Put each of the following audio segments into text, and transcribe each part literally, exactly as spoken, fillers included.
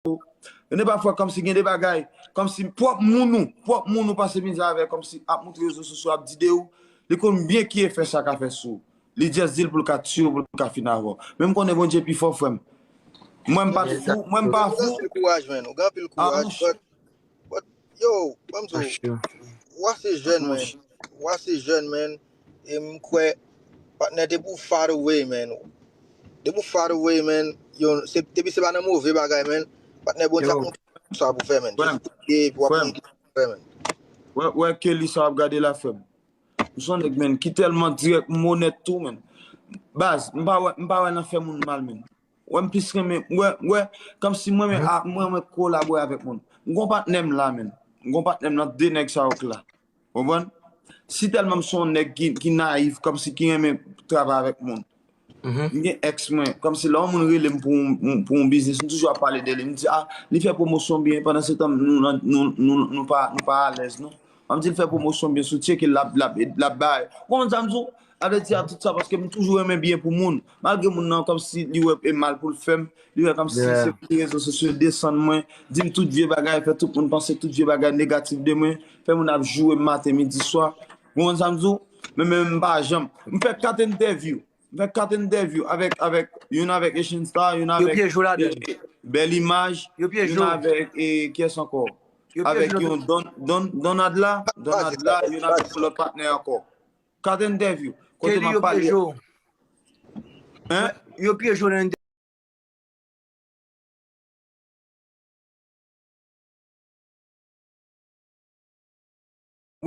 Gen de pafwa kòmsi gen de bagay, kòmsi pwòp moun ou, pwòp moun ou pase mizè avè, kòmsi ap montre rezo sosyo ap di de ou, li konn byen ki efè sa ka fè sou ou. Li just di l pou l ka tiye w, pou l ka fin avè w. Men m konnen Bondye pi fò, frè m. Mwen m pa t fou, mwen m pa fou. Ou gen anpil kouraj, man. Ou gen anpil kouraj, but, but, yo, ban m di w, w ase jèn, man. W ase jèn, man. E m kwè, patnè, depi w find a way, man. Depi w find a way, man. Yo, se, depi se pa nan move bagay, man. Patnè, Bondye ap montre w sa pou fè, man. Just priye, epi w ap konn ki sa pou fè, man. Wè, wè, Kelly, sa w ap gade la, frè m. M se yon nèg, man, ki tèlman dirèk, m onèt tou, man. Baz, m pa wè, m pa wè nan fè moun mal, man. Wè, m plis renmen, wè, wè, kòmsi mwen, men, a, mwen, mwen kolabore avèk moun. M gon patnè m la, man. M gon patnè m nan de nèg sa yo k la. Konprann? Si tèlman m se yon nèg ki, ki nayif, kòmsi ki renmen travay avèk moun. M gen èks mwen, kòmsi lè yon moun rele m pou yon, pou yon biznis, m toujou ap pale de li. M di, a, li fè pwomosyon byen, pandan se tan nou, nou, nou, nou, nou pa, nou pa alèz, non. An m di l fè pwomosyon byen sou tcheke l, l ap, l ap, l ap bay. Ou konprann sa m di w? Sa vle di a tout sa, paske m toujou renmen byen pou moun. Malgre moun nan, kòmsi li wè e mal pou l fè m, li wè kòmsi se pou rezo sosyo desann mwen, di m tout vye bagay, fè tout moun panse tout vye bagay negatif de mwen, fè moun ap joure m maten, midi, swa. Ou konprann sa m di w? Men, men m pa janm. M fè kat entèvyou. M fè kat entèvyou avèk, avèk, youn avèk Asian Star, youn avèk Bèl Imaj, youn avèk, e, kiyès ankò? Avèk yon Don, Don, Donadla, Donadla, youn avèk yon lòt patnè ankò. Kat entèvyou. Kote m ap pale. Hein? Yo pyeje w nan entèvyou.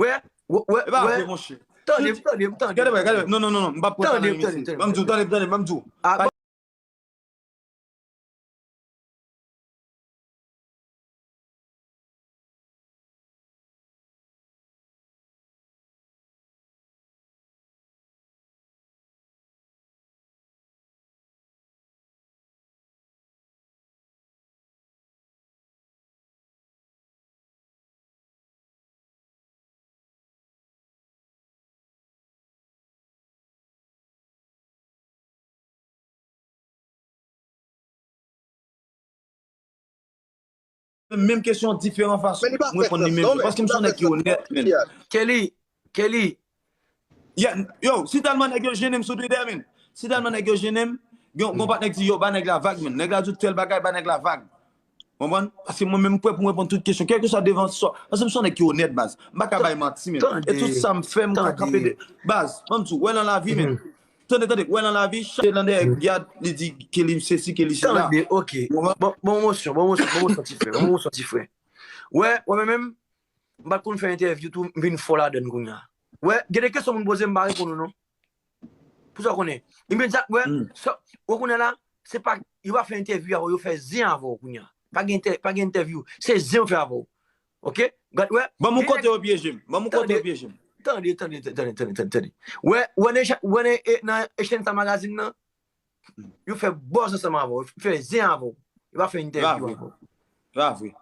Wè, wè, wè, wè. Tande m, tande m, tande m. Gade, gade, non, non, non, non, m p ap pran sa nan emisyon. Ban m di w, tande, tande, ban m di w. Menm kesyon diferan fason. Mwen reponn li menm jan. Paske m se yon nèg ki onèt, men. Kelly, Kelly. Yo, si tèlman nèg yo jennen m sou Twitter, men. Si tèlman nèg yo jennen m, gen yon patnè ki di, yo, ba nèg la vag, men. Nèg la di w tèl bagay, ba nèg la vag. Konprann? Paske mwen menm m prè pou m reponn tout kesyon, kèlkeswa devan sa. Paske m se yon nèg ki onèt, baz. M pa ka bay manti, men. E tout sa m fè, m ka kanpe de. Baz, ban m di w, wè nan lavi, men. Tande, tande, wè nan lavi, chak nan dèyè gad, li di ke li sesi, ke li sela. Tande, ok. Bon, bon mosyon, bon mosyon, bon mosyon ti frè, bon mosyon ti frè. Wè, wè, men menm, m pa t konn fè entèvyou tou, m vin fò ladann kounye a. Wè, gen de kesyon moun poze m, m pa reponn ou non. Pou sa w konnen. Imedyat, wè, sa, ou konnen la, se pa, yo pa fè entèvyou avè w, yo fè zen avè w kounye a. Pa gen entè-, pa gen entèvyou, se zen yo fè avè w. Ok? Gad, wè. Ban m yon kote yo pyeje m. Ban m yon kote yo pyeje m. Tande, tande, tande, tande, tande, tande. Wè, wè, nan, wè, nan, e, nan Echange Star Magazine nan, yo fè buzz ansanm avè w, yo fè zen avè w. Yo pa fè entèvyou avè w. Pa vre.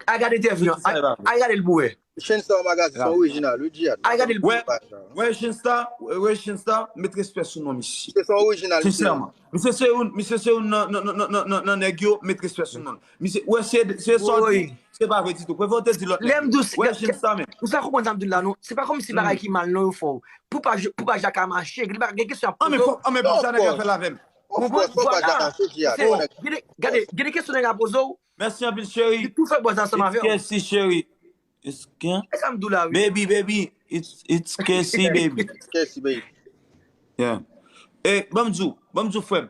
Al gade entèvyou an, al gade l pou wè. Echange Star Magazine, se yon orijinal, wi, Jihad. Al gade l pou wè. Wè, Echange Star, wè, Echange Star, met respè sou non misye. Se yon orijinal, misye. Sensèman. Misye se youn, misye se youn nan, nan, nan nèg yo, met respè sou non l. Misye, wè, se, se sa w di, se pa vre ditou. Prefere w te di lòt nèg yo. Wè, Echange Star, men. Ou sa konprann sa m di w la, non? Se pa kòmsi bagay ki mal, non, yo fè w. Pou pa, pou pa ja ka mache, gen bagay, gen kesyon ap poze w. An, men fòk, an, men fòk sa nèg la fè l avè m. Ou konprann? Vwala. Gade, gade, gen de kesyon nèg la poze w. Mèsi anpil, cheri. Li tou fè buzz ansanm avè w. It's Casey, cheri. It's Ca-, e sa m di w la, wi. Baby, baby. It's, it's Casey, baby. It's Casey, baby. Yeah. E, ban m di w, ban m di w, frè m.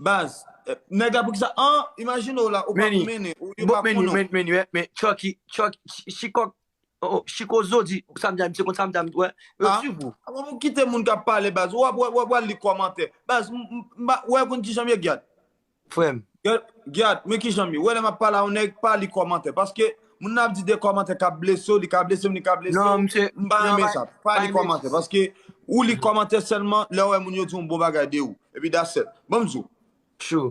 Baz, e, nèg la pou ki sa, an, imajine w la, ou pa mennen, ou yo pa konnen w. Men, men, men, men, men, Chucky, Chuck, Chi-, Chikòk, oh, oh, Chikozo di, sa m di a, misye konn sa m di a, wè, yo swiv ou. A, bon, kite moun k ap pale, baz. W ap, w ap, w ap, w ap li kòmantè. Baz, m, m, m, wè, konn kijan m ye, Gad. Frè m. Gad, Gad, men kijan m ye. Wè, lè m ap pale a yon nèg, pa li kòmantè. Paske moun nan ap di de kòmantè k ap blese w, li ka blese m, li ka blese w. Non, misye, m pa renmen sa. Pa li kòmantè. Paske ou li kòmantè sèlman lè w wè moun yo di yon bon bagay de ou. Epi that's it. Ban m di w. True.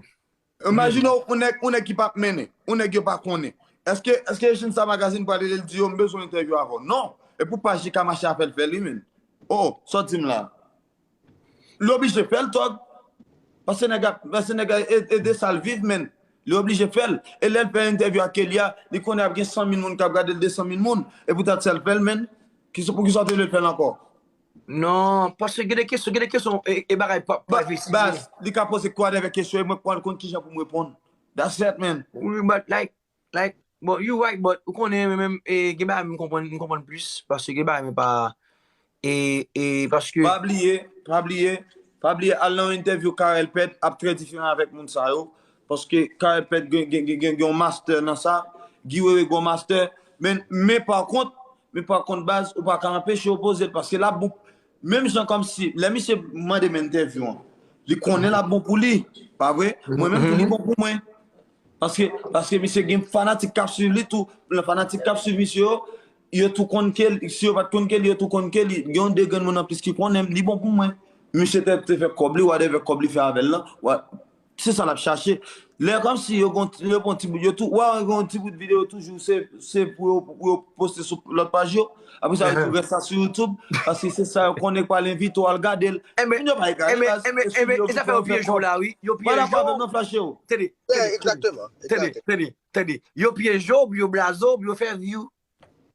Imajine w, yon nèg, yon nèg ki p ap mennen, yon nèg yo pa konnen. Èske, èske Echange Star Magazine pral rele l di yo, "M bezwen entèvyou avè w"? Non. E pou paj li ka mache, afè l fè li menm. Oh, sa w di m la. Li oblije fè l, tòg. Paske nèg ap, paske nèg ap e-, ede sa l viv, men. Li oblije fè l. E lè l fè entèvyou ak Kelly a, li konnen ap gen san mil moun k ap gade l, de san mil moun. E poutan sa l fè l, menn. Kisa, poukisa w te vle l fè l ankò? Non, paske gen de kesyon, gen de kesyon e, e bagay pa pa vle si. Baz, li ka poze kwa devè kesyon e mwen konn kijan pou m reponn. That's it, man. Wi, but like, like, bon, you right, but ou konnen mwen menm e gen bagay m konprann, m konprann plis paske gen bagay mwen pa e e paske Pa bliye, pa bliye, pa bliye al nan yon entèvyou Carel Pèt ap trè diferan avèk moun sa yo. Paske Carel Pèt gen gen gen gen yon master nan sa, Guy Wewe gen yon master, men men pa kont, men pa kont baz, ou pa ka anpeche yo poze l paske l ap bon, menm jan kòmsi lè misye mande m entèvyou an, li konnen l ap bon pou li, pa vre? Mwen menm tou li bon pou mwen. Paske paske misye gen fanatik k ap swiv li tou, lè fanatik k ap swiv misye yo, yo tou konn Kelly, si yo pa t konn Kelly, yo tou konn Kelly, gen yon de grenn moun anplis ki konnen m, li bon pou mwen. Misye te te fè kòb li, whatever kòb li fè avè l lan, wa- se sa l ap chache. Lè kòmsi yo gon yo pran ti bout, yo tou, wa gen yon ti bout videyo toujou, se se pou yo pou yo poste sou lòt paj yo. Apre sa, yo tou rès sa sou YouTube, paske se sa yo konnen k pral envite w al gade l. Moun yo pa egare baz, e sou yo tou fè yo fè kòb. Pa dakò avè m non, Flash yo. Tande, tande, tande, tande. Yo pyeje w, yo blaze w, yo fè view.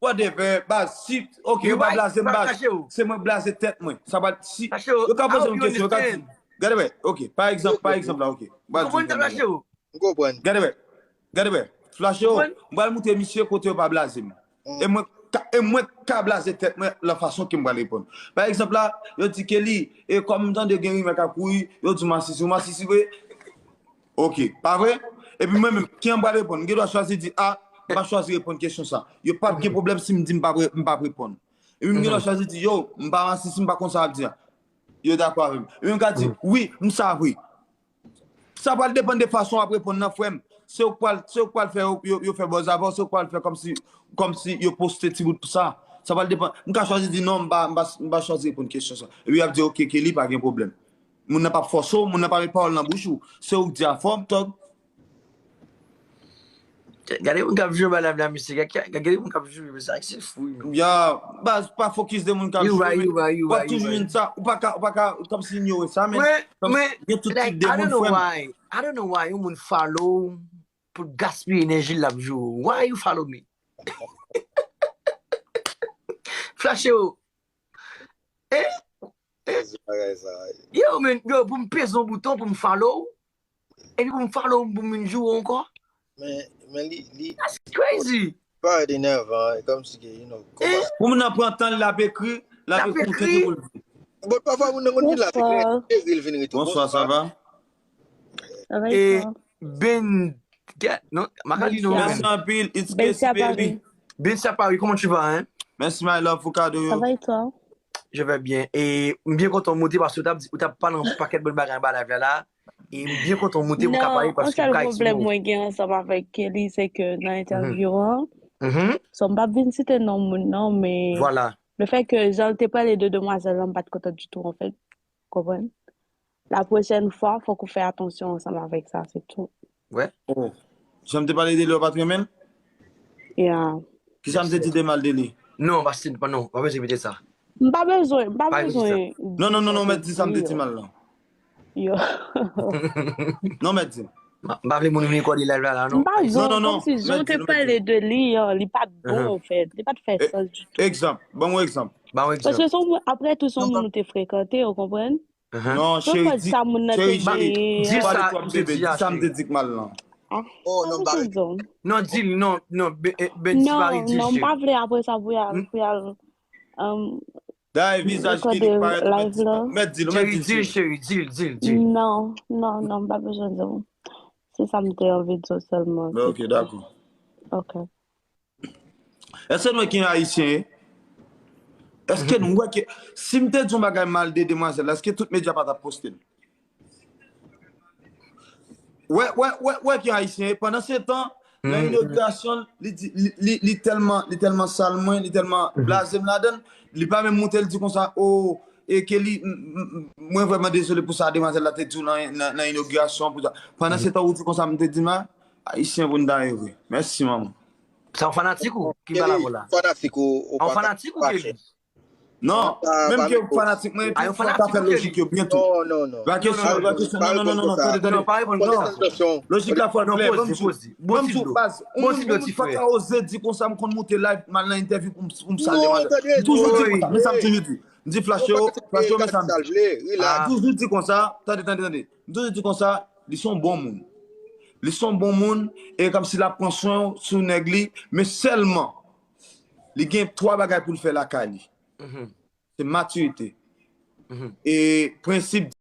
Whatever, baz, si, ok, yo pa blaze m baz, se mwen k blaze tèt mwen. Sa pa, si, yo ka poze m kesyon, yo ka di, gade wè, ok, pa egzanp, pa egzanp la, ok. Baz, di m konn bagay. M konprann. Gade wè, gade wè, Flash yo, m pral moutre misye kote yo pa blaze m. E mwen ka, e mwen ka blaze tèt mwen lan fason ke m pral reponn. Pa egzanp la, yo di Kelly, e kòm m tande gen rimè k ap kouri, yo di w masisi, w masisi vre? Ok, pa vre? Epi mwen menm, ki an m pral reponn? M gen dwa chwazi di, a, m pa chwazi reponn kesyon sa. Yo p ap gen pwoblèm si m di m p ap re- m p ap reponn. Epi m gen dwa chwazi di, yo, m pa masisi, m pa konn sa w ap di a. Yo dakò avè m. Epi m ka di, wi, m sa vre. Sa pral depann de fason w ap reponn nan, frè m. Se ou k pral, se ou k pral fè yo, yo, yo fè buzz avè w, se ou k pral fè kòmsi, kòmsi yo poste ti bout sa. Sa pral depann. M ka chwazi di non, m pa, m pa, m pa chwazi reponn kesyon sa. Epi y ap di, ok, Kelly, pa gen pwoblèm. Moun nan p ap fòse w, moun nan pa met pawòl nan bouch ou. Se ou k di a fò m tòg. Gade moun k ap joure ba lav la, mesye. Gade moun k ap joure, mesye. Se fou, men. Ya, baz, pa fokis de moun k ap joure. W ap toujou jwenn sa. Ou pa ka, ou pa ka kòmsi inyore sa, men gen tout tip de moun, frè m. I don't know why yon moun follow w pou l gaspiye enèji l ap joure. Why you follow me? Flash yo. Eh? Yo, men, yo, pou m peze yon bouton, pou m follow w, epi pou m follow w, pou m vin joure w ankò. Men, men li, li. That's crazy. Parèt enèvan, e kòmsi ke, you know, kòmanse. Pou moun nan pran tan, l ap ekri, l ap ekri, ou tande pou l di. Bon, pafwa, moun nan konn vin la, se klè, li vin rete. Bonsoir, ça va? Ça va et toi? Ben, non, Magali, non. Merci anpil, it's Casey, baby. Bensia Paris, comment tu vas, hein? Merci, my love, pou kado yo. Ça va et toi? Je vais bien. E m byen kontan w monte paske w t ap di, ou t ap pale yon pakèt bon bagay anba live la la. E m byen kontan w monte pou w ka pale paske m ka eksprime w. Non, yon sèl pwoblèm mwen gen ansanm avèk Kelly, se ke nan entèvyou an, so m p ap vin site non moun nan, men Vwala. le fait que jan l te pale de demwazèl lan, m pa t kontan ditou, anfèt. Konprann? La pwochèn fwa, fòk ou fè atansyon ansanm avèk sa, se tou. Wè. Oh. Jan m te pale de li, w pa t renmen l? Yeah. Kisa m te di de mal de li? Non, pa si, pa non, pa bezwen repete sa. M pa bezwen, m pa bezwen. Non, non, non, non, mèt di sa m te di mal lan. Yo. Non, mèt di. M pa vle moun vin rekòde live la, la, non. M pa zon, kòmsi jan w te pale de li an, li pa t bon, anfèt. Li pa t fè sans ditou. Egzanp, ban mwen egzanp. Ban mwen egzanp. Paske se yon moun, aprè tou, se yon moun ou te frekante, ou konprann? Non, cheri, di, cheri, cheri, di sa, di sa m te di k mal lan. Oh, non, m pa regret. Non, di l, non, non, Bendy pa ret di l, cheri. Non, m pa vle apre sa pou y al, pou y al. Dayè vizaj Kelly parèt, mèt di l, ou mèt di l, cheri, di l, cheri, di l, di l, di l. Non, non, non, m pa bezwen di w. Se sa m te anvi di w sèlman. Ok, dakò. Ok. Èske nou wè ki ayisyen ye? Èske nou wè ke si m te di yon bagay mal de demwazèl la, èske tout medya pa t ap poste l? Wè, wè, wè, wè ki ayisyen ye. Pandan se tan, nan inogirasyon, li di, li, li, li tèlman, li tèlman sal mwen, li tèlman blaze m ladan l, li pa menm moute, li di konsa, o, e Kelly, mwen vrèman dezole pou sa demwazèl la te di w nan, nan, nan inogirasyon an, pou sa. Pandan se tan, ou di konsa, m te di mal, ayisyen pou n ta ye vre. Mèsi, manman. Se yon fanatik ou ki pale avè w la? Fanatik ou, ou pa fanatik ou Kelly? Non, menm ke fanatik mwen, fò ta fè lojik yo byen tou. Non, non, non. La kesyon, la kesyon, non, non, non, non, tande, tande. Non, pa reponn, non. Lojik la fò l klè, ban m di w, ban m di w, baz, yon moun pa ka oze di konsa, m konn moute live, m al nan entèvyou pou m sal de madanm. M toujou di konsa, men sa m toujou di. M di Flash yo, Flash yo, men sa m di. M toujou di konsa, tande, tande, tande. M toujou di konsa, li se yon bon moun. Li se yon bon moun, e kòmsi l ap pran swen sou nèg li, men sèlman, li gen twa bagay pou l fè lakay li. Se matirite. E prensip